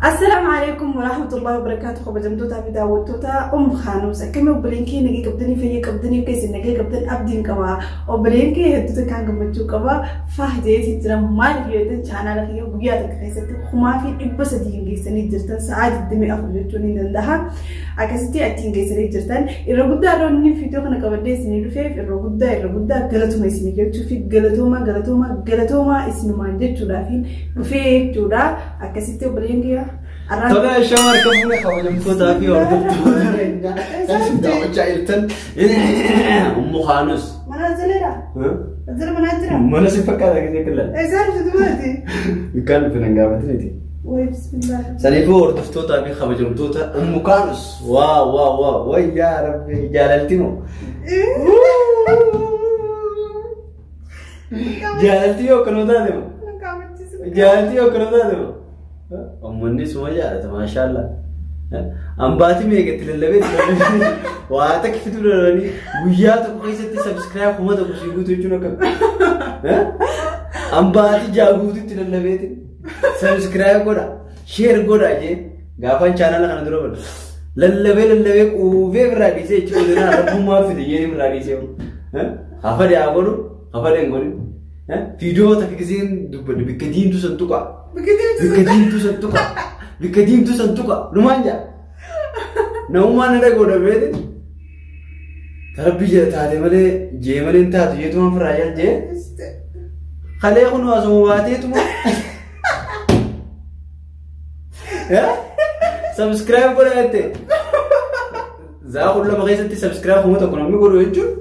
Assalaamu alaikum warahmatullahi wabarakatuh. Kabajamtootaa fi daawwattoota Khaanus, akkamii obboleen kee? Nagee qabdanii, fayya qabdanii, akka isin nagee qabdan abdiin qaba. Obboleen kee hedduutu kan gammachuu qaba. Fah jeetii jira. Maaliif yoo jettan, chaanaala kiyya guyyaa tokko keessatti 3,300 hin geessanii jirtan, sa'aa 24 jechuun ni danda'a. Akkasitti achiin geessanii jirtan. Irra guddaa irra inni viidiyoo kana qabadhee isinii dhufeef, irra guddaa galatuma isinii jechuu fi galatooma, galatooma, galatooma isinumaan jechuudhaaf dhufee jechuudha. Akkasitti obboleen kiyya. Tole, shama harka fuune, kabajamtootaa fi hordoftoota keenyaa kan isin daawwachaa jirtan Ummu Khaanus. Mana jaleera. Jala manaa jira. Mana si fakkaata gisee killa. Eessaan dhufte dubarti? Bikkaan dhufe nan gaafatiniti. Wayi bismillah. Saniifuu hordoftootaa fi kabajamtoota Ummu Khaanus, waa waa waa, wayyaa rabbi, jaalalti moo? Jaalalti yoo akkanoo taate moo? Jaalalti yoo akkanoo taate moo? Uummanni suma jaalata, maashaallah. Ambaatii meeqa itti lallabee itti waa takka fiduu danda'anii guyyaa tokko keessatti subscribe 1000 sii guutuu jechuun akkam? Ambaatii 6 guutuu itti lallabeeti subscribe godha, share godha jee gaafaan chaanala kana dura badu. Lallabee lallabee quufee birraa dhiisee jechuudha. Rabbummaa fide jee birraa dhiisee. Hafadhe haa godhu, hafadhe hin godhin. Viidiyoo takka giseen dubbadhu bikka diimtuu san tuqa. Bikka diimtuu san tuqa. Bikka diimtuu san tuqa. Lumaan jaa. Namummaan na dhagoodha beeti. Tarabbii jala taate malee jee malee hin taatu jeetuma firraa jal jee. Kalee kun asuma baateetuma. Subscribe godha jette. Zaa 12 keessatti subscribe 1000 namni godhu jechuun.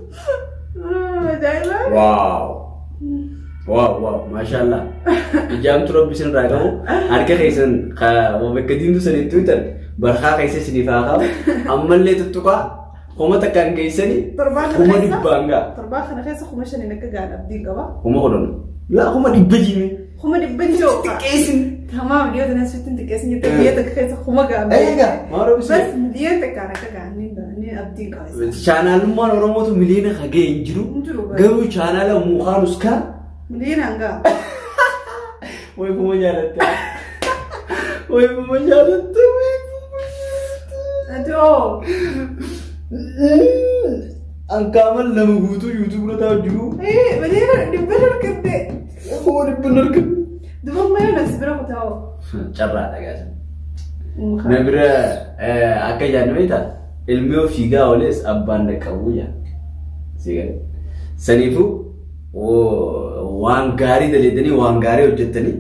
Ajaa'iba! Wow! Wow wow, maashaallah. Ijaamtu rabbi isin irraa qabu, harka keessan bakka diimtuu sanitti hitan barhaa keessa isiniif haa kaa'u. Ammallee tuttuqaa, 1000n geessanii Torbaan kana kuma keessa dhibbaan ga'a. Torbaan kana keessa 5,000 akka gahan abdiin qaba. 10,000. Laa, 100,000 jiime. 100,000 jiru. Xiqqeessin. Tamaam, dhiyoo tana sitti xiqqeessin jettee biyya takka keessa kuma gahan. Eega maal rabbi Bas 1,000,000n akka gahan ni abdiin qaba. Chaanaalummaan Oromootu miliyoona hagee hin jiru. Hin jiru. Garuu chaanaala Mukaanus kaa Miliyoonaan gaha. Way kuma jaalatte. Way kuma jaalatte. Way kuma jaalatte. Ati hoo? Ankaaman lama guutuu YouTube irra taa'u jiru. 100,000 harkatte. 100,000 harkatte. Duba mayyoo nafsi bira kutaa hoo? Carraadha gaasa. Na bira akka jaannu beektaa, ilmi yoo fiigaa ooles abbaan dhaqqabuu jaa. Si galee. Saniifuu waan gaarii daleedanii waan gaarii hojjettanii.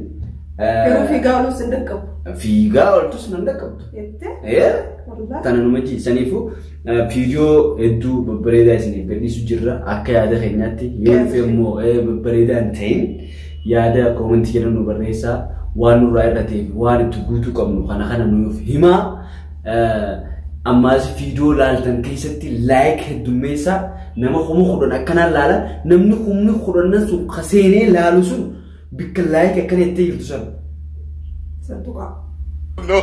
Garuu fiigaa oolus hin dhaqqabu. Fiigaa ooltus nan dhaqqabdu. Jettee? Ee. Wallaahi. Tana numa ji saniifuu viidiyoo hedduu babbareedaa isiniif gadhiisu jirra akka yaada keenyaatti. Yoo dhufe immoo babbareedaa hin ta'in, yaada koomentii jedhan nu barreessaa, waan nurraa irra ta'eef waan itti guutuu qabnu kana kana nuuf himaa. Ammaas viidiyoo laaltan keessatti like heddummeessaa. Nama 10,000 akkanaan laala, namni 10,000 sun kaseenee laalu sun bikka like akkana jettee jirtu sana. Santuqa. No.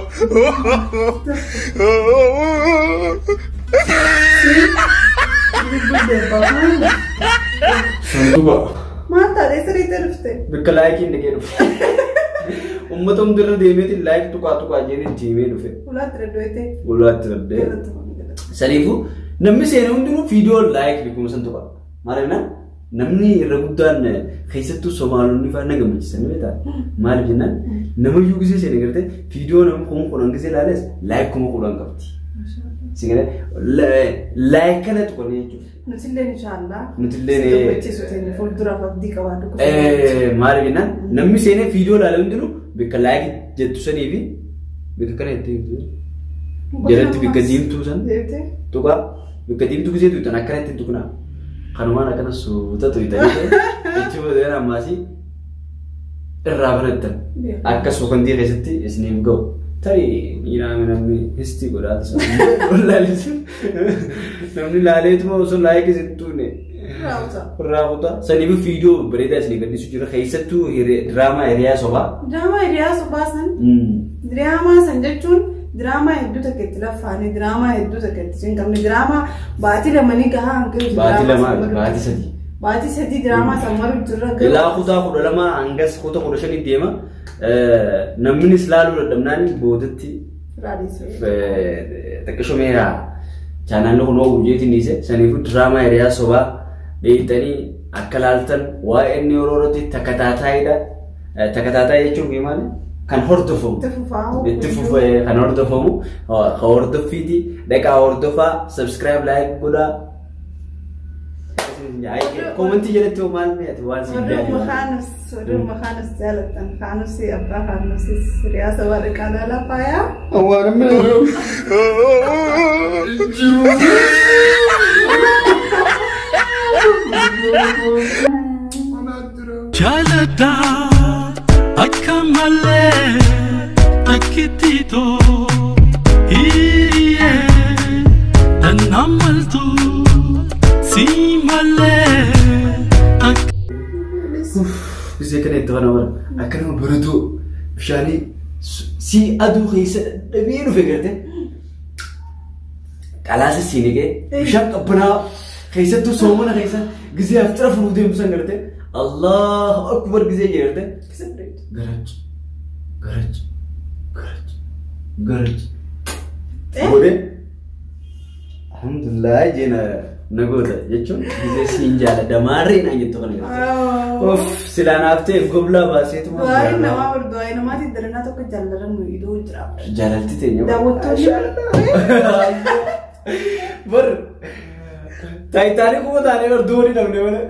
Sanduuqa. Maal taatee sirriitti dhufte? Bikka likeiin dhaqee dhufe. Uummata hundirra deemeetiin like tuqaa tuqaa jedhee itti himee dhufe. Ulaatti daddoyte. Ulaatti daddee. Saniifuu namni seene hundinuu viidiyoo like bikkuma san tuqa. Maal jennaan, namni irra guddaan keessattuu Somaalonni fa'aa na gammachiisan ni beektaa? Maaliif jennaan, namayyuu gisee seene gartee viidiyoo namni 10,000 gisee ilaales like 10,000 qabdi. Si galee like kana tuqanii jechuudha. Nutillee inshaallah. Nutillee Si gammachiisu teenya fuulduraaf abdii qabaadhu. Maaliif jennaan, namni seenee viidiyoo ilaale hundinuu bikka like jettu sanii fi bikka kana jettee jirtu jalatti bikka diimtuu san Deebitee? tuqaa. Bikka diimtuu gisee tuqxan akkanatti hin tuqnaa. Kanumaan akkana suuta tuqxanii jechuun booda ammaasii irraa barattan akka sokondii keessatti isiniif ga'u. Tarii miidhaan namni histii godhaa tasa. Namni laaleetuma osoo like isin tuqne Raawwata. irraa kutaa. Saniif viidiyoo bareedaa isinii gadhiisu jira, keessattuu diraamaa Hiriyaa Sobaa. Diraamaa Hiriyaa Sobaa san, diraamaa san jechuun diraamaa hedduu takka itti laffaanii, diraamaa hedduu takka itti cinqamne, diraamaa baatii lamanii gahaa hanga Baatii 2, baatii 3. Baatii 3 diraamaa san maru jirra. Ilaa kutaa 12 hangas kutaa 15 deema. Namnis laaluu dadhabnaan boodatti xiqqishumeera. Chaanaalli kun hoo guyyeetiin dhiise saniifuu diraamaa hiriyaa sobaa dheeyitanii akka laaltan waa'ee inni yeroo irratti takataataayidha. Takataataa jechuun maali? Kan hordofamu. Itti fufee kan hordofamu. Kan hordoffiiti. Dhaqaa hordofaa. Subscribe like godhaa. Koomentii jalatti hoo maal mi'aati waan siin jaalladhu. Warri Kaanus jaalatan Kaanus abbaa Kaanus hiriyaa sobaa dhaqaa laalaa faayaa. Waan amma Jaalladha akka malee takkittiitoo hiriyyee dannaan maltu si malee akka. Bisee kana itti kana bara akka nama baratuu bishaanii si aduu keessa dadhabee dhufe garte qalaasa si nigee bishaan qabbanaa keessattuu soomana keessa gisee aftira furuu deemu san garte Allahu akbar gisee jedherte garach garach garach garach godhe alhamdulillah jeena nagoota jechuun gisee siin jaaladha maarree naan jettu kana garte. Uff silaa naaf ta'eef goblaa baaseetu Du'aayin namaa bar du'aayin namaatiin daranaa tokko jaalalan nu idoo jira. Jaalalti teenya. Daawwattoonni Bar Taayitaanik kuma taanee bar doonii dhabne malee.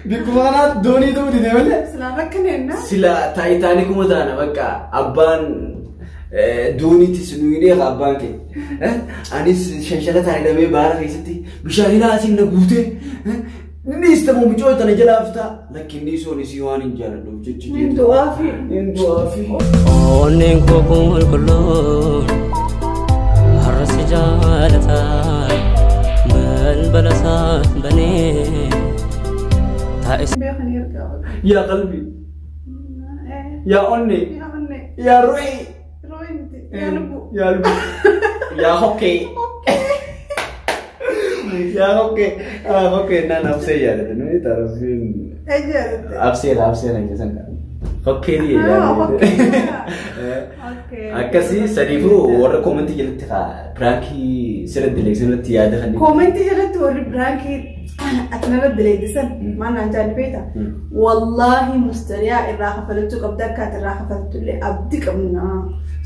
Bikkuma kanaa doonii ta'uu dide malee. Silaa rakkaneenna. Silaa Taayitaanik kuma taana bakka abbaan dooniitis nu hidhee abbaan kee. Anis shanshalataan hidhamee baara keessatti bishaan hidhaa asiin na guutee. Inni istamu mucoo tana jala haftaa. Lakki inni isoon isii waan hin jaaladhuuf jecha Hin du'aafi. Hin du'aafi. Onneen koo qulqulluun har'a si jaalata balbala isaa banee taa'e. Beekan ergaa. Yaa qalbii. Yaa onnee. Yaa onnee. Yaa ru'ii. Ru'ii miti. Yaa lubbuu. Yaa lubbuu. Yaa hokkee. Yaa hokkee. Hokkee naan absee jaalladha. Nuyi taarifin. Ee jaalatte. Absee absee kan jedhan kan. Hokkee ni Hokkee. Akkasii sadiifuu warra koomentii jalatti piraankii sirra dileegsan irratti yaada kan. Koomentii jalatti warri piraankii ati narra dileegsan maal naan jaalli beekta? Wallaahi mustariyaa irraa kafalachuu qabda akka ati irraa kafaltu illee abdii qabna.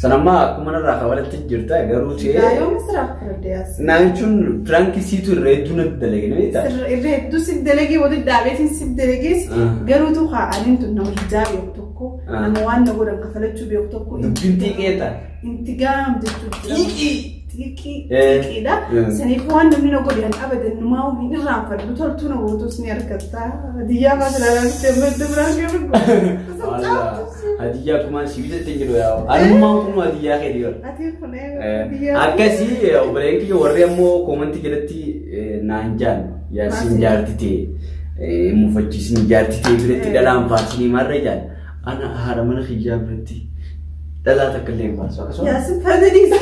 Sanammaa akkuma narraa kafalatti jirta garuu ta'ee. Gaayoo misirraa kafaladde yaas. Naan jechuun piraankii siitu irra hedduu natti dalage ni beektaa? Irra hedduu si dalagee walitti dhaabeetiin si dalagees garuutu haa aniin tun nama hijaa beeku tokko nama waan na godhan kafalachuu beeku tokko. Dubbiin xiiqeeta. Intigaam jechuudha. Xiiqii. Xiiqii xiiqiidha. Saniif waan namni na godhe abadan numaa hin irraanfadhu toltuu na gootus ni argatta. Hadiyyaa maas ilaalaa madda biraan geeru. Hadiyyaa akkuma si bitatte jiru yaa. Anummaan kun hadiyyaa kee dhiyoon. Ati kun hadiyyaa. Akkasii obboleen kiyya warri ammoo koomentii jalatti naan jaan yaasiin jaarti ta'e mufachiisin jaarti ta'e biratti dhalaan faarsinii maarree jaan. Ana haadha mana kiyyaa biratti dhalaa takka illee hin faarsu akkasuma. Yaasiin farda dhiisa.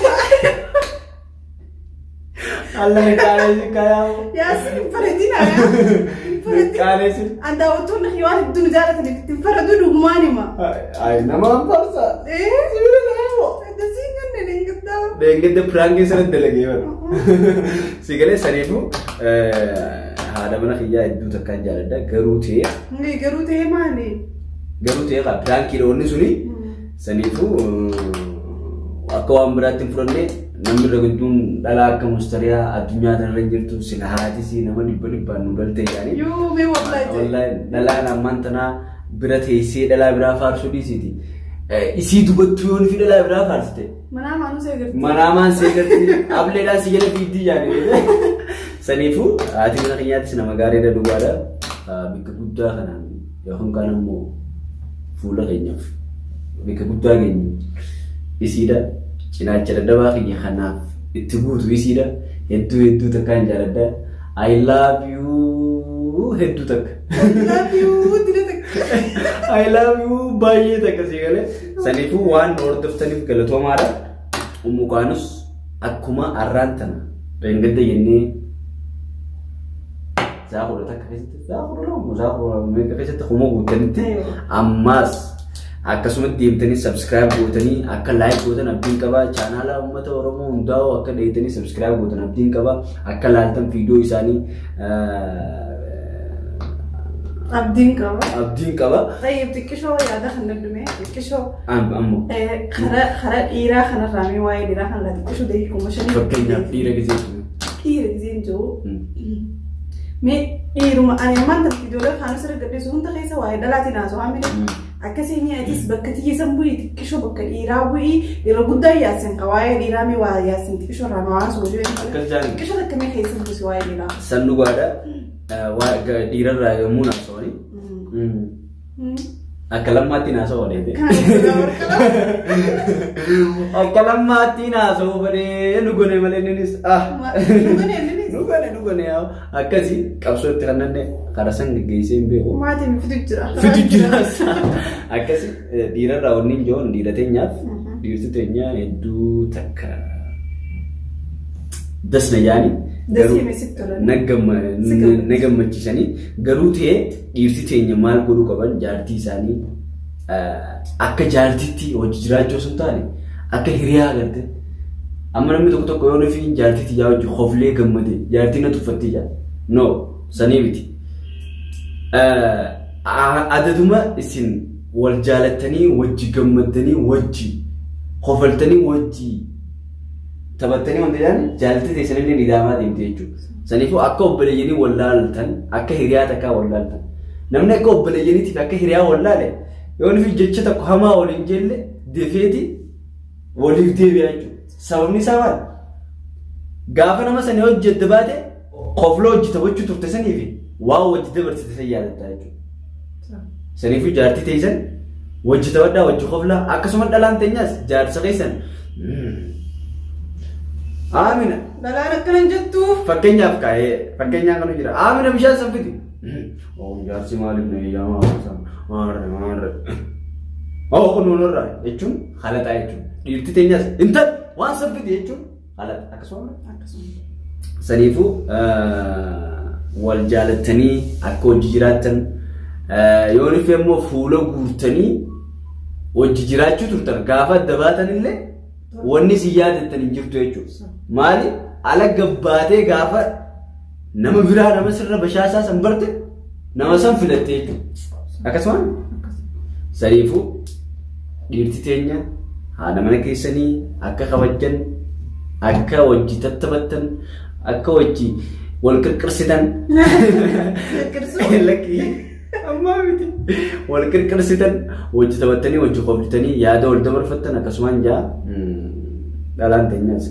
Allah qaaneessi kayaamu. Yaasiin hin faradina yaa. Hin faradina. Qaaneessi. An daawwattoonni waan hedduu nu jaalataniif ittiin faradu dhugumaan hima. Ay nama farsa. Dasii ganne leengattaa. Deengedde piraankii sana dalagee bara. Si galee saniifuu haadha mana kiyyaa hedduu takkaan jaaladha garuu ta'e. Garuu ta'e maali? Garuu ta'e piraankii wanni suni saniifuu akka waan biraatti hin fudhanne namni irra gidduun dhalaa akka mustariyaa addunyaa kanarra hin jirtu sila haatis nama dhibba dhibbaan nu galte yaani. Yoo mee wallaahi. Wallaahi dhalaan ammaan tanaa bira teessee dhalaa biraa faarsuu dhiisiti. Isii dubattuu yoo fi dhalaa biraa faarsite. Manaa maanuu seegarti. Manaa maan seegarti ableedhaan si jala fiiddii yaani. Saniifuu haati mana keenyaattis nama gaariidha dhugaadha. Bakka guddaa kanaan yookaan kaan ammoo fuula keenyaaf bakka guddaa keenya isiidha. Cinaacha dadhabaa keenya kanaaf itti guutu isiidha. Hedduu hedduu takkaan jaaladha. I love you hedduu takka. I love you dina takka. I love you baay'ee takka si galee. Saniifuu waan hordoftaniif galatoomaadha. Umukaanus akkuma arraan tana dheengadda jennee 10 takka keessatti 10 12 10 meeqa keessatti kuma guuttanitti ammaas Akkasumatti deemtanii subscribe gootanii akka like gootan abdiin qaba. Chaanaala uummata Oromoo hundaa'u akka deemtanii subscribe gootan abdiin qaba. Akka laaltan viidiyoo isaanii Abdiin qaba. Abdiin qaba. Tayyib xiqqishoo yaada kan daddume xiqqishoo. Ammoo. Kara dhiiraa kanarraa mee waa'ee dhiiraa kanarraa xiqqishoo daqiiquma shanii. Fakkeenyaaf dhiira gisee. Dhiira giseen jiru. Mee dhiiruma ani ammaan tan viidiyoolee kaanus irra gadhiisu hunda keessa waa'ee dhalaatiin haasawaa miti. Akkasii mi'a atis bakka tiyyisan bu'ii xiqqishoo bakka dhiiraa bu'ii yeroo guddaa yaasin ka waa'ee dhiiraa mee waa yaasin xiqqishoo irraa waa haasawuu jiru. Akkas jaani. Xiqqishoo takka mee keessa buusi waa'ee dhiiraa. San dhugaadha. Dhiirarraa yommuu naasawani. Akka lammaatti naasawaa dheete. Akka lammaatti naasawuu fedhee nu gone malee innis. Nu gone nu gone yaa akkasii qabsoo itti kannanne karaa san geggeessee hin beeku. Maatiin fitu jira. Fitu jira. Akkasii dhiirarraa wanni hin jiru dhiira teenyaaf dhiirti teenya hedduu takka dasna yaani. Na gammachiisanii garuu ta'ee dhiirti teenya maal godhuu qaban jaartii isaanii akka jaartiitti hojii jiraachuu osoo hin taane akka hiriyaa agarte. Amma namni tokko tokko yoo nufi jaartiitti yaa hojii hoflee gammade jaartii na tuffattee jaa. No sanii miti. Adaduma isin wal jaalattanii wajji gammaddanii wajji hofaltanii wajji taphattanii wanta jedhan jaalatti teessanillee nidaamaa deemte jechuudha. Saniifuu akka obboleeyyanii wallaaltan akka hiriyaa takkaa wallaaltan. Namni akka obboleeyyaniitiif akka hiriyaa wallaale yoo nufi jecha tokko hamaa waliin jelle defeeti waliif deebi'a jechuudha. Sababni isaa maali? Gaafa nama sanii hojjette baate qofloo hojii taphachuu turte saniifi waa hojii dabarsite san yaadatta jechuudha. Saniifuu jaartii teessan hojii taphadhaa hojii qoflaa akkasuma dhalaan teenyaas jaarsa keessan. Amina. Dhalaan akkana hin jettu. Fakkeenyaaf kaa'ee fakkeenyaan kan jira. Amina bishaan san fidi. Oh jaarsi maaliif na eeyyamaa haasaan maarre maarre. Oh kun nurraa jechuun halataa jechuudha. Dhiirti teenyaas intal waan san fidi jechuun halata akkasuma. Akkasuma. Saniifuu wal jaalattanii akka hojii jiraattan yoo nufi immoo fuula guurtanii hojii jiraachuu turtan gaafa adda baatan illee wanni si yaadattan hin jirtu jechuudha. Maali? Ala gabbaatee gaafa nama biraa nama sirra bashaasaa san barte nama san filatte jechuudha. Akkasuma saniifuu dhiirti teenya haadha mana keessanii akka kabajjan akka wajji tattabattan akka wajji wal qirqirsitan. Lakkii ammaa miti. Wal qirqirsitan wajji taphattanii wajji qoflitanii yaada wal dabarfattan akkasumaan jaa dhalaan teenyaas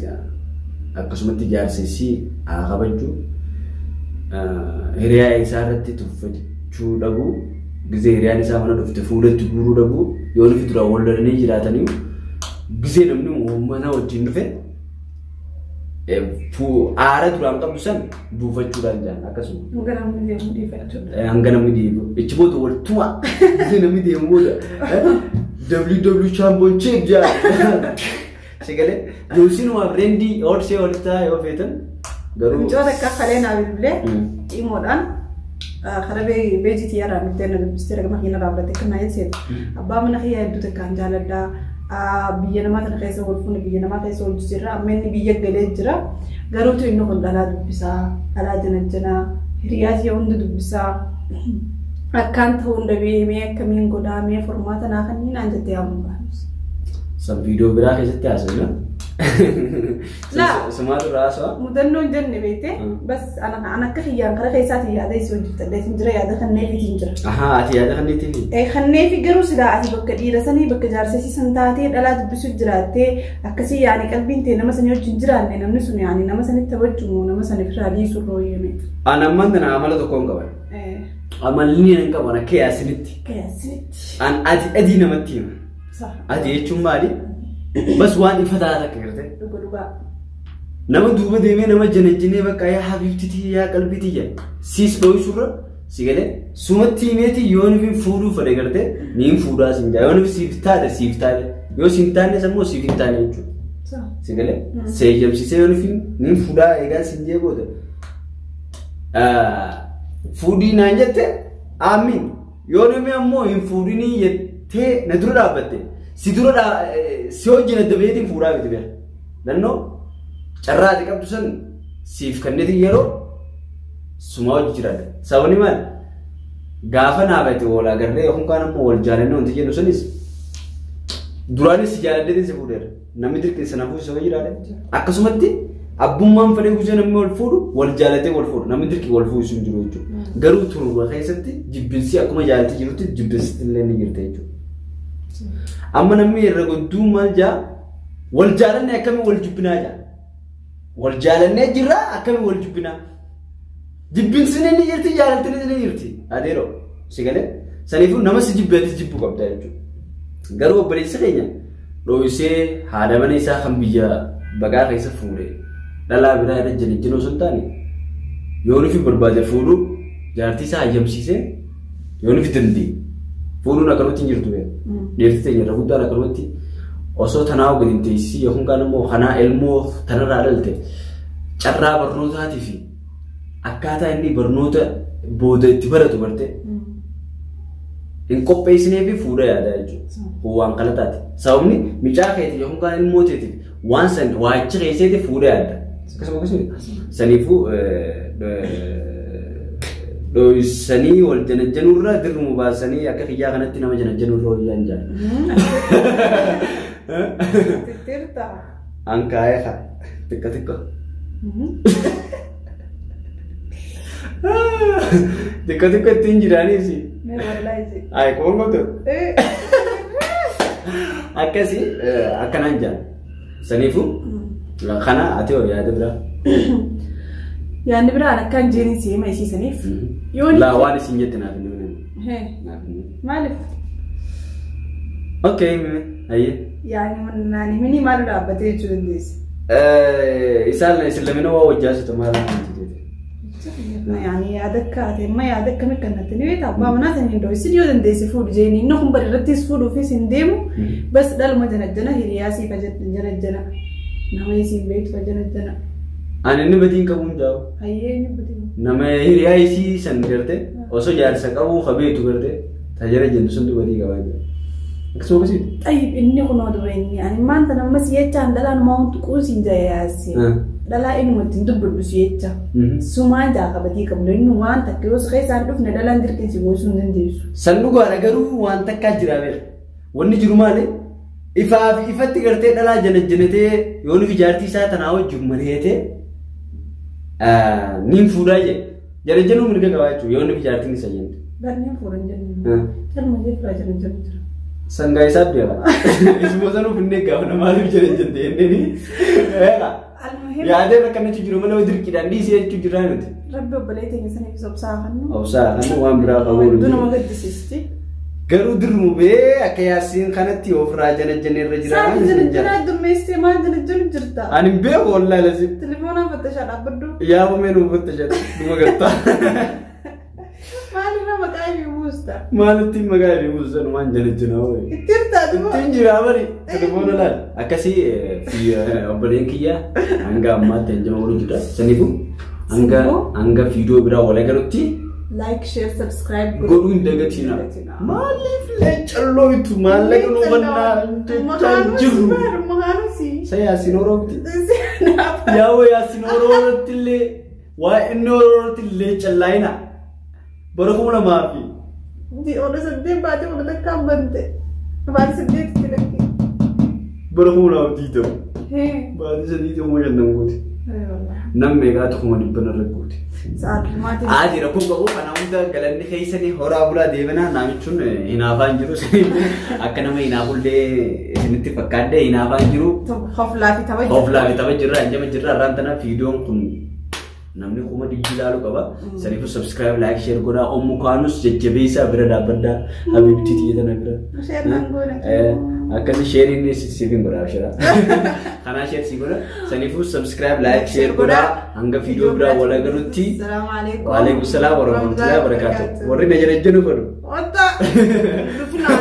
akkasumatti jaarsisii haa kabajju hiriyaa isaa irratti tuffachuu dhabuu gisee hiriyaan isaa mana dhufte fuulatti guuruu dhabuu yoo nufi duraan wal lolanii jiraatanii gisee namni mana wajjin dhufe aara duraan qabdu san buufachuudhaan jaan akkasuma. Hanga namni deemu dhiifachuu. Hanga namni deemu. Ichi booda wal tuma. Gisee namni deemu booda WW Championship jaan. Sigalee yoosinumaaf reendii horsee walitti yoo feetan garuu. Mucaa takka kalee naa bilbilee dhimoodhaan karaa beejitii yaadaan dhuftee na dubbistee ragama keenya raawwatte kan naa jedhu. Abbaa mana kiyyaa hedduu takkaan jaaladhaa. Biyya namaa kana keessa wal fuune biyya namaa keessa wal jijjiirra amma inni biyya galee jira. Garuutu inni kun dhalaa dubbisaa, dhalaa janajjanaa, hiriyaa ishee hunda dubbisaa. Akkaan ta'uu hunda beemee akkamiin godhaa mee furmaata naa kanneen naan jettee yaa'u baanus. San viidiyoo biraa keessatti haasofna. Laa. Sumaatu irraa haasawaa. Mudannoo hin jenne beekte bas ana akka kiyyaan karaa keessaatiin yaada isii hojjettadhee hin jira yaada kanneefiitiin jira. Ahaa ati yaada kanneetiifi? Kanneefi garuu silaa ati bakka dhiira sanii bakka jaarsesii san taatee dhalaa dubbisuu jiraattee akkasii yaani qalbiin ta'e nama sanii wajjin jiraanne namni sun yaani nama sanitti taphachuu moo nama saniif irraa dhiisuu irra wayyame. Ani ammaan tana amala tokko hin qaban. Amalli hin qaban akka yaasinitti. Akka yaasinitti. An ati adii namatti hima. Ati jechuun maali? Bas waan ifa taate akka gartee. Dhuga dhugaa. Nama duuba deemee nama janajjanee bakka yaa habiibtitii yaa qalbiitii jedha. Siis dho'isurra si galee sumatti himeeti yoo nufi fuudhuu fedhe gartee niin fuudhaa siin jaa yoo nufi siif taate siif taate yoo siin taane immoo siif hin taane jechuudha. Si galee seeyyamsiisee yoo nufi niin fuudhaa eegaa siin jee booda. Fuudhii naan jette amiin yoo nufi ammoo hin fuudhinii jettee na dura dhaabbatte si dura si wajjin adda baheetiin fuudhaa miti beera. Nannoo carraa ati qabdu san siif kenneetiin yeroo sumaa hojii jiraadha. Sababni maali? Gaafa naafate wal agarree yookaan kaan ammoo wal jaalannee wanti jennu sanis duraanis si jaalalleetiin si fuudheera. Namni dirqii sana fuusisa jiraadha. Akkasumatti abbummaan fedhee guzee namni wal fuudhu wal jaalatee wal fuudhu. Namni dirqii wal fuudhisu hin jiru jechuudha. Garuu turuu keessatti jibbinsi akkuma jaalatee jirutti jibbinsi illee ni jirti jechuudha. Amma namni irra gudduu maal jaa wal jaalannee akkamii wal jibbinaa jaa? Wal jaalannee jirraa akkamii wal jibbinaa? Jibbinsi ni jirti jaalaltiin ni jirti. Adeeroo si galee saniifuu nama si jibbeetis jibbuu qabda jechuudha. Garuu obboleessi keenya dho'isee haadha mana isaa kan biyya baqaa keessa fuudhe dhalaa biraa irra jalajjina osoo hin taane yoo nufi barbaade fuudhuu jaartii isaa hayyamsiisee yoo nufi danda'e fuudhuun akkanumatti hin jirtu beeku. Dhiirti teenya irra guddaan akkanumatti osoo tanaa gadi hin teessisii yookaan kaan immoo kanaa ilmoo tanarraa dhalte carraa barnootaatii fi akkaataa inni barnoota booda itti baratu barte hin qopheessinee fi fuudha yaadaa jechuudha. Waan kana taate. Sababni mucaa keetii yookaan kaan ilmoo teetiif waan san waachi keesseeti fuudha yaadda. Akkasuma akkasuma. Saniifuu dho'isanii wal janajjanuurra dirruma baasanii akka kiyyaa kanatti nama janajjanuurra wayyaan jaalladha. Tirta. An kaayee haa xiqqa xiqqa. Xiqqa xiqqa ittiin jiraaniis. Mee wallaahi je. Ay koon gootu. Akkasii akkanaan jaalladha. Saniifuu kana ati hoo yaada biraa. Yaadni biraan akkaan jeeniin si hima isiisaniif. Yoo Laa waan isin jette naaf hin himne. Naaf hin himne. Maaliif? Okay, ayyee. Yaani naan himini maal dhaabbatee jechuu dandeesse? Isaan isin lameenuu waa wajjaasitu maal namatti jette? Yaani yaada akka ati amma yaada akkamii kan natti ni beektaa? Abbaa manaa saniin dho'isin yoo dandeesse fuudhu jeeni inni kun bari irrattis fuudhuufis hin deemu. Bas dhaluma janajjana hiriyaa siif janajjana nama isiin beektu janajjana. Ani inni badii hin qabu hin jaa'u. Hayyee inni badii. Nama hiriyaa isii san garte osoo jaarsa qabuu kabeetu garte tajaajila jennu suntu badii qabaa jira. Akkasuma akkasiiti. Xayyib inni kunoo dura inni ani maanta nama si jechaan dhalaan maa wanti quusiin jayaase. Dhalaa inni ittiin dubbadhu si jecha. Sumaan jaaka badii qabnu inni waan takka yoo keessaan dhufne dhalaan dirqinsi goosuu hin dandeessu. San dhugaadha garuu waan takkaa jira beeka. Wanni jiru maali? Ifaa fi ifatti gartee dhalaa janajjanatee yoo nufi jaartii isaa tanaa wajjin mari'atee niin fuudhaa jee. Janajjanuu mirga qabaa jechuudha yoo nufi jaartiin isa jenne. Barneen fuudhan jennu. Calma jee firaa janajjanu jira. Sangaa isaa beeka. Isuma sanuuf hin eeggamu maaliif janajjante jennee. Yaadee bakka inni jiru malee dirqiidhaan dhiisee jechuu jirraa miti. Rabbi obbolee teenya saniif obsaa kannu. Obsaa kannu waan biraa qabu. Hedduu nama gaddisiisti. Garuu dirmu bee akka yaasiin kanatti ofirraa janajjanee irra jira. Saati janajjanaa dummeessitee maal janajjanu jirta? Ani hin beeku wallaahi lasi. Telefoonaan fattashaa dhaabbadhu. Yaa meen fattashaa dhuma gartaa. Maalirra maqaa ifii buusta? Maalitti maqaa ifii buusan waan janajjanaa wayi. Ittiin taatu moo? Ittiin jiraa bari. Telefoona laal. Akkasii obboleen kiyya hanga ammaatti hanjama godhu jira. Saniifuu hanga viidiyoo biraa wal agarutti. Like, share, subscribe godhuu hin dagatina. Maaliif leecalloo itu maallaqa nu bannaa jechaa jiru? Sa yaasiin Oromooti. Yaa'oo yaasiin Oromootti illee waa inni Oromootti illee callaayina. Bara 2000 fi. Ola saddeet baatee ola takkaan bante. Baatee saddeetitti lakkee. Bara 2020. Baatee saddeetii kuma shantan guute. Nam meeqaatu 100,000 irra guute. Adi rakkoo qabu kana hunda galanni keessanii horaa bulaa deemanaa naamichuun hinaafaa hin jiru. Akka nama hinaafullee isinitti fakkaadde hinaafaa hin jiru. Hoflaa fi tapha jira. Hoflaa fi tapha jirra hanjama jirra har'aan tana viidiyoon kun namni 100,000 ilaaluu qaba. Saniifuu subscribe, like, share godhaa. Ommu kaanus jajjabeessaa bira dhaabbadhaa. Habiibtii xiyya tana bira. Share nan goona. Akkasii sheeriin siif hin godhaa shira. Kanaa share si godha. Saniifuu subscribe, like, share godhaa. Hanga viidiyoo biraa wal agarutti. Salaamu alaikum. Waalaikum salaam warahmatullahi wabarakatuh. Warri na jalajjanu godhu. Wanta. Dhufinaa.